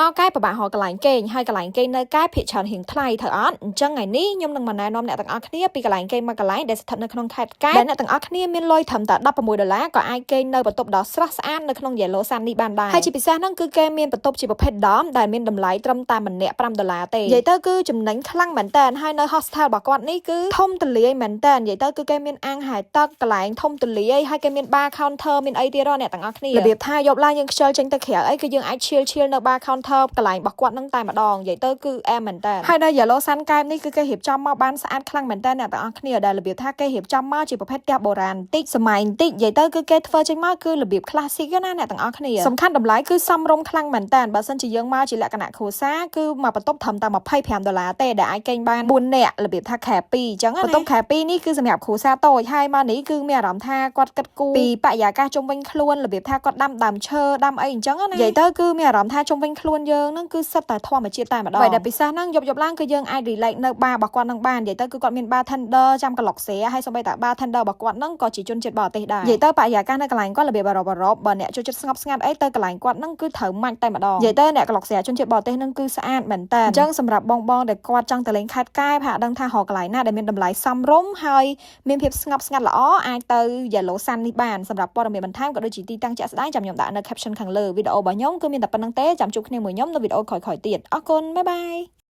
មកកែបពិបាករកកន្លែងគេងហើយកន្លែងគេងនៅកែបភាគច្រើនរៀងថ្លៃត្រូវអត់អញ្ចឹងថ្ងៃនេះខ្ញុំនឹងមកណែនាំអ្នកទាំងអស់គ្នាពីកន្លែងគេងមួយកន្លែងដែលស្ថិតនៅក្នុងខេត្តកែបដែលអ្នកទាំងអស់គ្នាមានលុយត្រឹមតែ16ដុល្លារក៏អាចគេងនៅបន្ទប់ដ៏ស្រស់ស្អាតនៅក្នុង Yellow Sun នេះបានដែរហើយជាពិសេសហ្នឹងគឺគេមានបន្ទប់ជាប្រភេទ dorm ដែលមានតម្លៃត្រឹមតែម្នាក់5ដុល្លារទេនិយាយទៅគឺចំណេញខ្លាំងមែនតើហើយនៅ hostel របស់គាត់នេះគឺធំទូលាយមែនតើនិយាយទៅគឺគេមានអាងហែលទឹកកន្លែងធំទូលាយហើយគេមាន bar counter មានអីទៀតហ៎អ្នកទាំងអស់គ្នារបៀបថាយប់ឡើងយើងខ្ជិលចេញទៅក្រៅអីគឺយើងអាច chill chill នៅ bar counter កន្លែងរបស់គាត់នឹងតែម្ដងនិយាយទៅគឺអែមមែនតើហើយនៅ Yellow Sun កែបនេះគឺគេរៀបចំមកបានស្អាតខ្លាំងមែនតើអ្នកទាំងអស់គ្នាដែលរបៀបថាគេរៀបចំមកជាប្រភេទផ្ទះបុរាណបន្តិចសម័យបន្តិចនិយាយទៅគឺគេធ្វើចេញមកគឺរបៀប classic ណាអ្នកទាំងអស់គ្នាសំខាន់តម្លៃគឺសមរម្យខ្លាំងមែនតើបើសិនជាយើងមកជាលក្ខណៈគ្រួសារគឺមកបន្ទប់ត្រឹមតែ25ដុល្លារទេដែលអាចគេងបាន4នាក់របៀបថាខែ2អញ្ចឹងណាបន្ទប់ខែ2នេះគឺសម្រាប់គ្រួសារតូចហើយមកនេះគឺមានអារម្មណ៍ថាគាត់គិតគូរពីបរិយាកាសជុំវិញខ្លួនរបៀបថាគាត់ដាំដើមឈើដាំអីអញ្ចឹងណានិយាយទៅគឺមានអារម្មណ៍ថាជុំវិញខ្លួនយើងហ្នឹងគឺសុទ្ធតែធម្មជាតិតែម្ដងហើយដែលពិសេសហ្នឹងយប់យប់ឡើងគឺយើងអាច relax នៅបាររបស់គាត់នឹងបាននិយាយទៅគឺគាត់មាន bartender ចាំក្លុកស្រាហើយសូម្បីតែ bartender របស់គាត់ហ្នឹងក៏ជាជនជាតិបរទេសដែរនិយាយទៅបរិយាកាសនៅកន្លែងគាត់របៀបអឺរ៉ុបអឺរ៉ុបបើអ្នកចូលចិត្តស្ងប់ស្ងាត់អីទៅកន្លែងគាត់ហ្នឹងគឺត្រូវម៉ាច់តែម្ដងនិយាយទៅអ្នកក្លុកស្រាជនជាតិបរទេសហ្នឹងគឺស្អាតមែនតើអញ្ចឹងសម្រាប់បងបងដែលគាត់ចង់ទៅលេងខេត្តកែបហាក់ដឹងថារកកន្លែងណាដែលមានតម្លៃសមរម្យហើយមានភាពស្ងប់ស្ងាត់ល្អអាចទៅ Yellow Sun នេះបានសម្រាប់ព័ត៌មានបន្ថែមក៏ដូចជាទីតាំងជាក់ស្ដែងចាំខ្ញុំដាក់នៅ caption ខាងលើវីដេអូរបស់ខ្ញុំគឺមានតែប៉ុណ្ណឹងទេចាំជួបគ្នាមួយខ្ញុំនៅវីដេអូក្រោយៗទៀតអរគុណ bye bye.